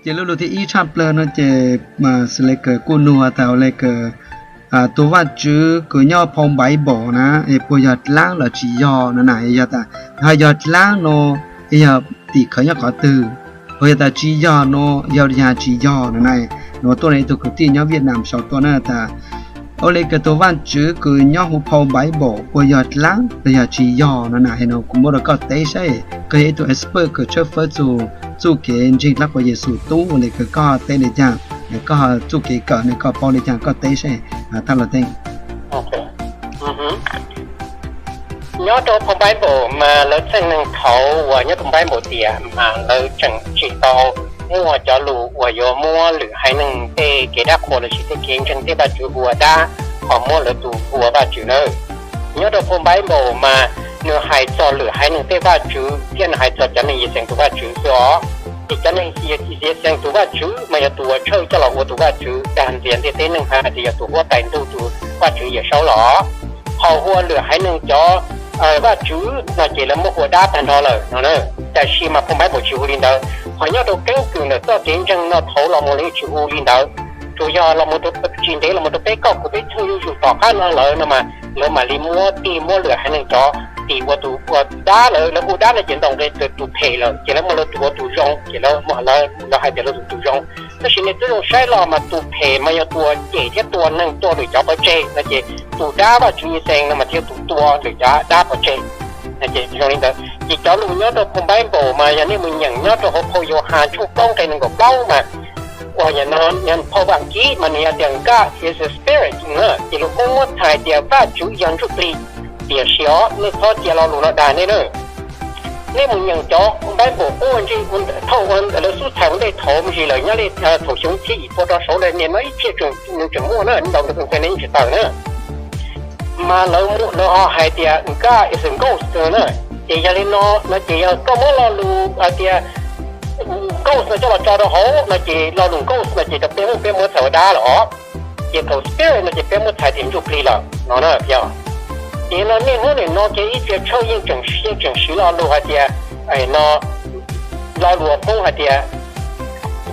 Ces lub lus thib ib tshaj plawg no ces Slater kuj nug tas Slater, tus Vajtswv kws nyob phau Npaiv Npaum na es puas yog dlaab los tsis yog no na? Yog tas ho yog dlaab no, yog tim khawv nyob qhov twg? Ho yog tas tsis yog no, yog li cas tsis yog no na? Nua tuaj no ib tug kwv tij nyob Vietnam sau tuaj na tas, Slater, tus Vajtswv kws nyob huv phau Npaiv Npaum puas yog dlaab los yog tsis yog no na? No kuv muab rau koj teb saib, koj yog ib tug expert kws tshawb fawb txug txuj kev ntseeg dlaab qhuas Yexus tub ua li kws koj teb li cas, koj txuj kev kawm ne koj paub li cas, koj teb saib. Thaj Los Teej. Nyob rau phau Npaiv Npaum mas lawv txheej neeg thaud uas nyob rau Npaiv Npaum tiam mas lawv tseem tsis tau muaj cov lus uas yuav muab lwm haiv neeg tej kev dab qhuas lossis tej kev ntseeg tej vaj tswv hu ua dab, ho muab lawv tus hu ua vaj tswv nawb. Nyob rau phau Npaiv Npaum mas nws hais txog lwm haiv neeg tej vaj tswv thiab nws hais txog cov neeg Yixees tus vaj tswv xwb os. Ces cov neeg Yixees tus vaj tswv mas yog tus uas tshawj coj los ua tus vaj tswv dag ntxias ntiaj teb neeg hais tias yog tus huab tais ntuj tus vaj tswv Yawm Saub los. Ho hu ua lwm haiv neeg cov vaj tswv no ces lawv muab hu ua dab tag nrho lawm no. Tab sis mas phau Npaiv Npaum tsis hu li ntawd, ho nyob rau keeb kwm ntawm txoj kev ntseeg no thaud los mus lawv yeej tsis hu li ntawd. Tsuas yog los mus rau tsis ntev los mus rau peb kauj kuv peb txheej zuj zus tom qab no lawm no mas lawv mam li muab tig muab lwm haiv neeg cov tim ua tus ua dab lawm, lawv hu dab no ces ntaus nqe tus phem lawm ces lawv muab lawv tus ua tus zoo ces lawv hais tias lawv tus tus zoo. Tab sis nej twb zoo saib los mas tus phem mas yog tus cem thiab tua neeg tua lwm cov pov tseg no ces tus dab vaj tswv Yixees no mas thiaj tus tua lwm cov dab pov tseg. Zoo li ntawd ces cov lus nyob rau phau Npaiv Npaum mas yog nej mus nyeem nyob rau hauv phau Yauhas tshooj plaub nqe nees nkaum plaub mas uas yog phau Vaam Kib mas nws yog tias God is a spirit na, ces lus Hmoob muab txhais tias Vajtswv yog ntsuj plig. Tiam sis os nej txhob cia lo lus no dag nej na. Nej mus nyeem cov Npaiv Npaum quaj ntsej thauj lawv xub txhais ua ntej thaum me ntsis lawm nyob li thaum xyoo txhiab yim pua rau saud lawm niaj hnub ib txhia tseem nws tseem muaj na, ntaus nws tus ntxhais ne tsis tawm na. Mas lawv lawv ho hais tias God is a ghost na. Ces yog li no no ces yog koj muab lo lus hais tias ghost no coj los tso rau hauv no ces lo lus ghost no ces rau peb Hmoob peb muab txhais ua dab lawm os. Ces thaum spirit no ces peb muab txhais tias ntsuj plig lawm no na. Ces no niaj hnub nim no ces ib txhia tshawj yeej tseem yeej tseem siv lo lus hais tias no lo lus Hmoob hais tias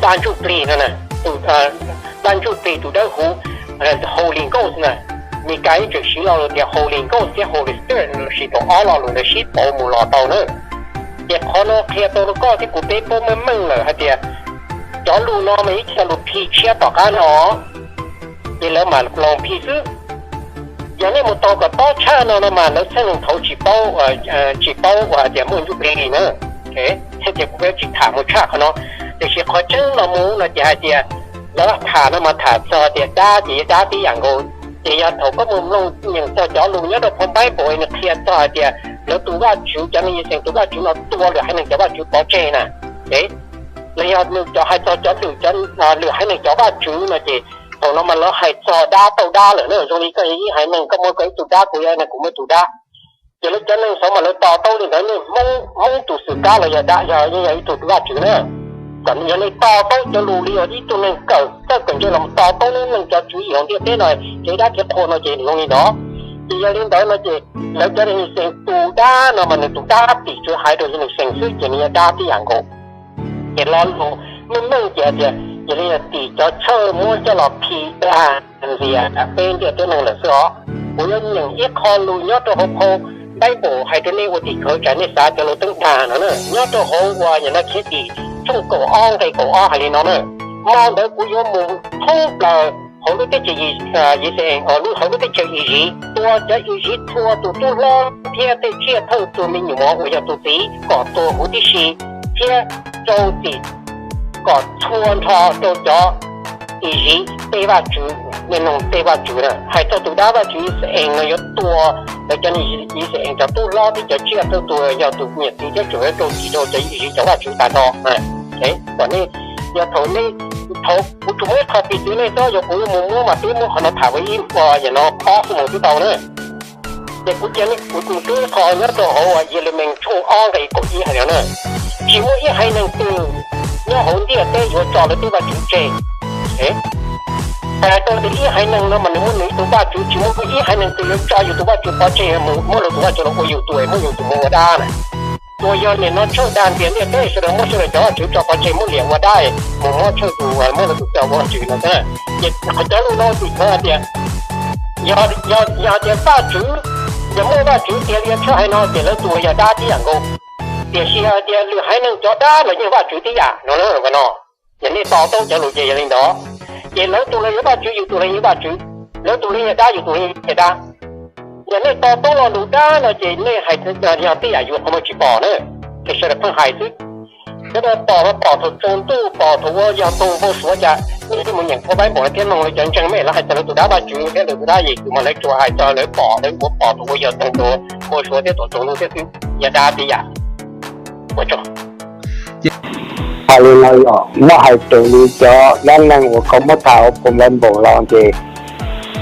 dab ntsuj plig no, dab ntsuj plig tus dawb huv, Holy Ghost na. Mis kas yeej tseem siv lo lus tias Holy Ghost thiab Holy Spirit lossis thaum ob lo lus ntawd sib pauv mus los tau na. Ces qhov no qhia tau rau koj thiab kuv peb paub meej meej lawm hais tias cov lus no mas ib co lus Phij tshiab tom qab no, ces lawv mam loos Phij xwb. Yog nej mus taug kom tob tshaj no no mas lawv txheej neeg thaud tsis paub, tsis paub uas hais tias muaj ntsuj plig li na. Thiab ces kuv peb tsis tham mus tshaj qhov no, tiam sis qhov tseeb los mus no ces hais tias lawv tham no mas tham txog tias dab ces yog dab tib yam nkaus. Ces yog thaum koj mus mloog nyeem txog cov lus nyob rau phau Npaiv Npaum nws qhia txog hais tias lawv tus Vajtswv, cov neeg Yixees tus Vajtswv no tua lwm haiv neeg cov vaj tswv pov tseg na. Los yog nws cov hais txog cov lwm, lwm haiv neeg cov vaj tswv no ces thaum no mas lawv hais txog dab tauj dab lawm na. Zoo li koj yog ib haiv neeg, koj muaj koj ib tug dab, kuv yog kuv muaj ib tug dab. Ces lawv cov neeg xav mas lawv to taub li ntawd, nej Hmoob tus xwm kab los yog dab, yog yeej yog ib tug tus Vajtswv na. Kom yog nej to taub cov lus li uas ib tug neeg kawm txawj kawm ntse los to taub lub neej cov tswv yim hauv ntiaj teb no, kev dab kev qhua no ces zoo li ntawd. Ces yog li ntawd no ces lawv cov neeg Yixees tus dab no mas nws tus dab tim tswv haiv rau cov neeg Yixees xwb ces nws yog dab tib yam nkaus. Ces lo lus meej meej ces hais tias yog li tim cov tshawj muab coj los Phij dag ntxias peb ntiaj teb neeg lawm xwb os. Kuv yuav nyeem ib qho lus nyob rau hauv phau Npaiv Npaum hais rau nej ua tim khawv tsam nej xav cov lus teeb dag no na. Nyob rau hauv uas yog no Khiav Dim tshooj kaum ob nqe kaum ob hais li no na: Hmo ntawd kuv yuav mus thoob plaws hauv lub teb chaws Yixees, hauv lub teb chaws Iziv, tua cov Iziv txhua tus tub hlob thiab tej tsiaj thawj tug me nyuam uas yog tus txiv kom tuag huv tib si, thiab rau txim kom txhua nrho rau cov Iziv tej vaj tswv. Niaj hnub tej vaj tswv na, hais txog tus dab vaj tswv Yixayees no yuav tua lawv cov Yixayees cov tub hlob thiab cov tsiaj thawj tug yog tus niam txiv thiab tseem yuav rau txim rau cov Iziv cov vaj tswv tas nrho. Kom nej, yog thaum nej, thaum kuv tsuas muaj ib qho piv txwv nej txhob, yog kuv yuav mus muab mas peb muab qhov no tham ua ib, yog no ob xuab moos twb tau na. Ces kuv cia kuv mus rub ib qho nyob rau hauv uas Yelemis tshooj ob nqe kaum ib hais tias na: Tsis muaj ib haiv neeg twg nyob hauv ntiaj teb yuav tso lawv tej vaj tswv tseg. Hais tau tias ib haiv neeg no mas nws muaj nws ib tug vaj tswv, tsis muaj ib haiv neeg twg yuav tso yus tus vaj tswv pov tseg mus muab lwm tus vaj tswv los ua yus tus, muab yus tus mus ua dab na. Tus yog niam no tshawj dag ntias ntiaj teb sawv daws muab sawv daws cov vaj tswv tso pov tseg muab liam ua dab mus muab tshawj tus muab lawv tus coj ua vaj tswv no xwb. Ces qhov cov lus no tsis txhawv hais tias yog, yog hais tias vaj tswv, yog muaj vaj tswv tiag li tshawj hais no ces lawv tus yog dab tib yam nkaus. Tiam sis yog hais tias lwm haiv neeg cov dab los yeej vaj tswv tib yam no no. Yog nej to taub cov lus ces yog li ntawd, ces lawv tus los yog vaj tswv, yus tus los yog vaj tswv, lawv tus los yog dab, yus tus los yog dab. Yog nej to taub lo lus dab no ces nej hais yog tib yam yus qhov muag tsis pom na, ces sawv daws pheej hais xwb. Cov no pom mas pom thaum tsaus ntuj, pom thaum ua yog tau npau suav cas nej mus nyeem phau Npaib Npaum thiab mloog lawv cov ntseeg mej lawv hais tias lawv tus dab vaj tswv thiab lawv tus dab Yexus mas lawv tsuas hais tias lawv pom, lawv ua pom thaum ua yog tau npau suav thiab thaum tsaus ntuj thiab xwb, yog dab tib yam. Ua tsaug. Hais li no yog muab hais raws li cov dab neeg uas koj muab tham hauv phau Npaib Npaum los ces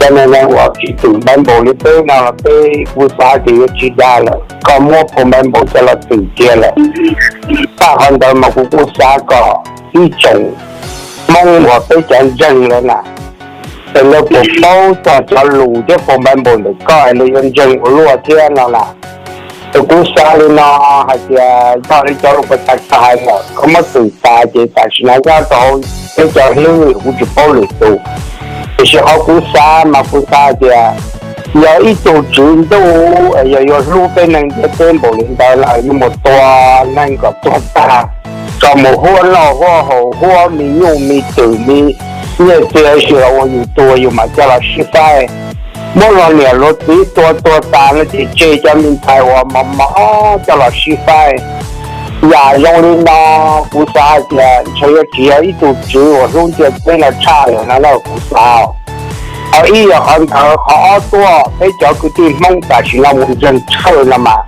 cov neeg uas tsis twm Npaib Npaum li peb no los peb kuj xav tias yuav tsis dag lawm, koj muab phau Npaib Npaum coj los twm kiag lawm. Txog qhov ntawd mas kuv kuj xav kom ib tsoom Hmoob uas peb cov ntseeg lawm na, es lawv puas paub txog cov lus thiab phau Npaib Npaum ntawm koj es lawv yuav ntseeg ua luaj thiab no na. Es kuv xav li no hais tias yog li cov lus puas tas koj hais lawm, koj muab twm tas ces tam sim no nyob rau hauv peb cov hlwb kuv tsis paub lwm tus. Tiam sis qhov kuv xav mas kuv xav hais tias yog ib tug tswv ntuj es yog yuav hlub peb neeg ntiaj teb npaum li ntawd los yuav mus tua neeg kom tuag tag, tso mus huab noj huab haus, huab me nyuj me twm me nyiaj txiag, sis los ua yus tuag yus mam coj los sib faib. Muab luag niam luag txiv tua tuag tas no ces tseg cov me ntxhais uas mos mos coj los sib faib. Yam zoo li no kuv xav hais tias ntshe yuav tsis yog ib tug tswv uas hlub ntiaj teb no tshaj lawm no na kuv xav. Qhov ib yog qhov ntawd, qhov ob tuaj peb cov kwv tij Hmoob tam sim no mus ntseeg tshawj no mas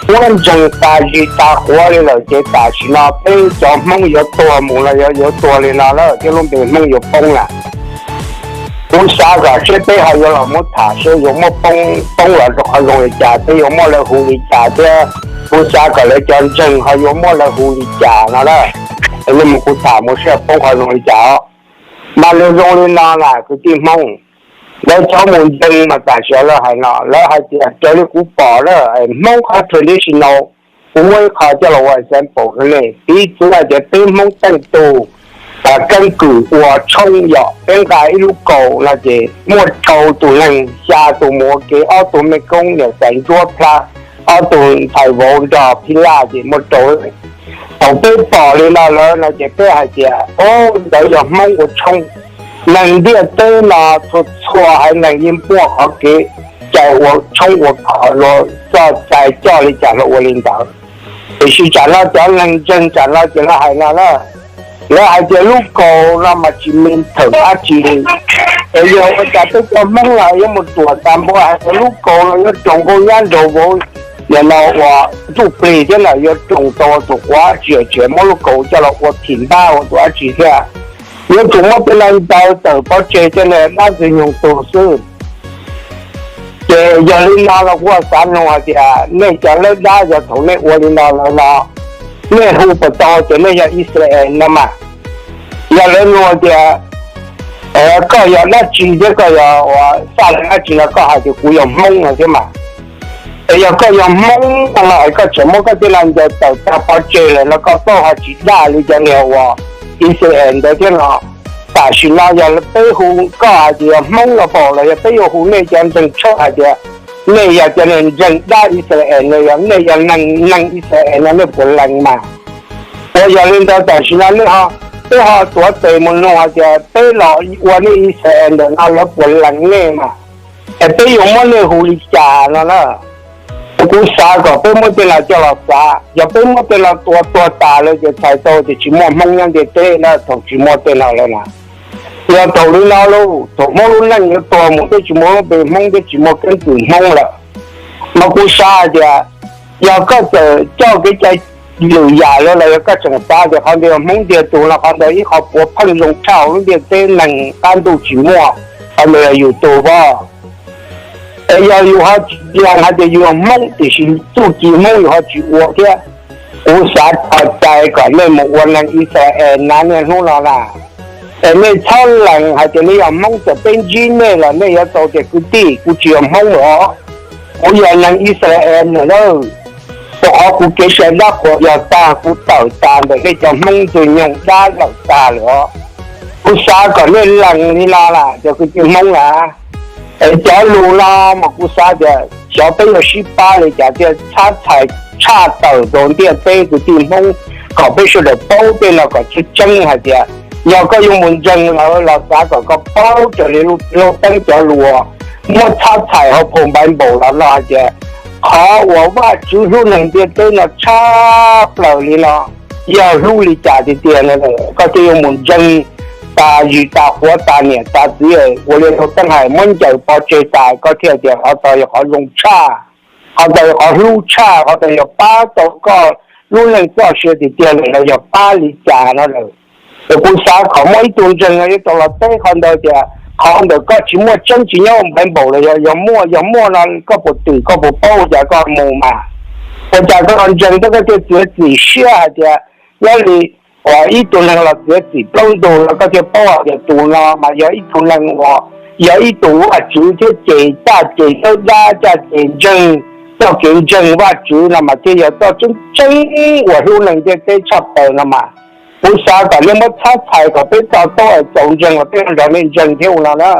muab ntseeg tas zis tas quav li lawm ces tam sim no peb cov Hmoob yuav tuag mus no yuav, yuav tuag li no lawm thiab lub npe Hmoob yuav poob na. Kuv xav kom seb peb ho yuav los muab tham seb yuav muab poob, poob los rau qhov zoo li cas thiab yuav muab lawv hu li cas thiab kuv xav kom lawv cov ntseeg ho yuav muab lawv hu li cas no na. Es nej mus kuv tham mus seb poob qhov zoo li cas os. Mas nws zoo li no na kwv tij Hmoob, lawv cov mus ntseeg mas tam sim lawv hais no, lawv hais tias raws li kuv pom na, Hmoob qhov traditional, kuv muab ib qho coj los ua example rau nej. Piv txwv hais tias peb Hmoob teej tug keeb kwm ua tshoob yom, peb nqa ib lub kaus no ces muaj rau tus neeg, xya tus mus ua ke, ob tug mej koob niam tais ntsuab plab, ob tug ntxhais vauv nrog phij laj ces muaj rau. Thaum peb pom li no lawm no ces peb hais tias, o, ntawd yog Hmoob ua tshoob. Neeg ntiaj teb no txhua txhua haiv neeg yeej muaj qhov kev cai ua tshoob ua kos, luag txoj cai coj li cas luag ua li ntawd. Tiam sis tsam no cov neeg ntseeg tsam no ces lawv hais no na, lawv hais tias lub kaus no mas tsis me thawm dab tsi li, es yog ua cas peb cov Hmoob no yuav mus ruam tas npaum hais tias lub kaus no yuav roos nkauj nyab nraug vauv, nim no ua ntsuj plig thiab na, yuav roos tau tus quav tsi tsi muab lub kaus coj los ua thim npab ua tus dab tsi thiab. Yuav tsum muab tej no ntaw tawm pov tseg coj niag dab ntxwg nyoog tug xwb. Ces yog li no los kuv xav nug hais tias nej cov lawb dab yog thaum nej ua li no lawm no, nej hu puas tau tias nej yog Israel no mas? Yog lawv nug tias koj yog dab tsi thiab koj yog ua xaj dab tsi no koj hais tias kuv yog Hmoob no thiab mas. Es yog koj yog Hmoob no es koj tseem muab koj tej no ntaw tawm tag pov tseg lawm no koj paub ho tsis daj li cov niag uas Israel ntawd thiab no. Tam sim no yog peb hu koj hais tias yog Hmoob no paum los yog peb yuav hu nej cov ntseeg tshawj hais tias nej yog cov niag ntseeg dab Israel no, yog nej yog neeg, neeg Israel no nej puas lees mas? Uas yog li ntawd tam sim no nej ho, peb ho tuav tes mus nug hais tias peb los ua nej Israel ntawm no lawv puas lees nej mas? Es peb yuav muab nej hu li cas no na? Kuv xav kom peb muab tej no coj los xav, yog peb muab tej no tua tuag tas lawm ces txhais tau tias tsis muaj Hmoob nyob ntiaj teb na, thaum tsis muaj tej no lawm na. Yog thaum li no lauj, thaum Hmoob lub neej yuav tuag mus thiab tsis muaj lub npe Hmoob thiab tsis muaj keeb kwm Hmoob lawm. Mas kuv xav hais tias yog koj txawm coj kev cai lwm yam lawm los yog koj tseem xav tias qhov ntawd yog Hmoob ntiag tug no, qhov ntawd ib qho puav pheej zoo tshaj hauv lub ntiaj teb, neeg qab ntuj tsis muaj, qhov ntawd yog yus tug voj. Es yog yus ho tsis lees hais tias yus yog Hmoob tiam sis txuj ci Hmoob yus ho tsis ua thiab, kuv xav tso cai kom nej mus ua neeg Israel na niaj hnub no na. Es nej txhob lees hais tias nej yog Hmoob, txawm peb ntsib nej los nej yuav tau tias kwv tij, kuv tsis yog Hmoob lawm os, kuv yog neeg Israel lawm. Rau qhov kuv kev sai dab qhuas yog tag, kuv tawm tas ntawm nej cov Hmoob ntxwg nyoog dab lawm tag lawm os. Kuv xav kom nej lees li no las cov kwv tij Hmoob a, es cov lus no mas kuv xav tias xyov peb yuav sib pab li cas thiaj txhab txhais tshaj tawm rau ntiaj teb kwv tij Hmoob kom peb sawv daws paub tej no kom tseeb tseeb hais tias yog koj yuav mus ntseeg lawv los xav kom koj paub raws li Lauj Teeb cov lus muab txhab txhais hauv phau Npaiv Npaum los no hais tias qhov uas Vajtswv hlub neeg ntiaj teb no tshaj plaws li no yog hlub li cas tiag tiag no, koj thiaj yuav mus ntseeg tas zis tas quav tas niam tas txiv ua li Lauj Teeb hais muab ncaws pov tseg tas koj thiaj tias qhov tod yog qhov zoo tshaj, qhov tod yog qhov hlub tshaj, qhov tod yog pab tau koj lub neej txoj sia tiag tiag lawm los yog pab li cas no lawm. Ces kuv xav kom muaj ib tug ntseeg no yuav tau los teb qhov ntawd tias qhov ntawm koj tsis muaj tseeb tsis nyob Npaiv Npaum los yog, yog muaj, yog muaj no koj puas twm, koj puas paub ua cas koj mus mas? Ua cas koj los ntseeg thiab koj thiaj txiav txim siab hais tias nyob li uas ib tug neeg los txiav txim plaub ntug los koj thiaj paub hais tias tus no mas yog ib tug neeg uas yog ib tug Vajtswv thiab cem caj ces dawb dab caj ces ntseeg txoj kev ntseeg Vajtswv no mas thiaj yog txoj tseeb tseeb uas hlub neeg ntiaj teb tshaj plaws no mas. Kuv xav kom nej muab txhab txhais kom peb to taub es txaus ntseeg los peb nrog nej ntseeg thiab ua no na.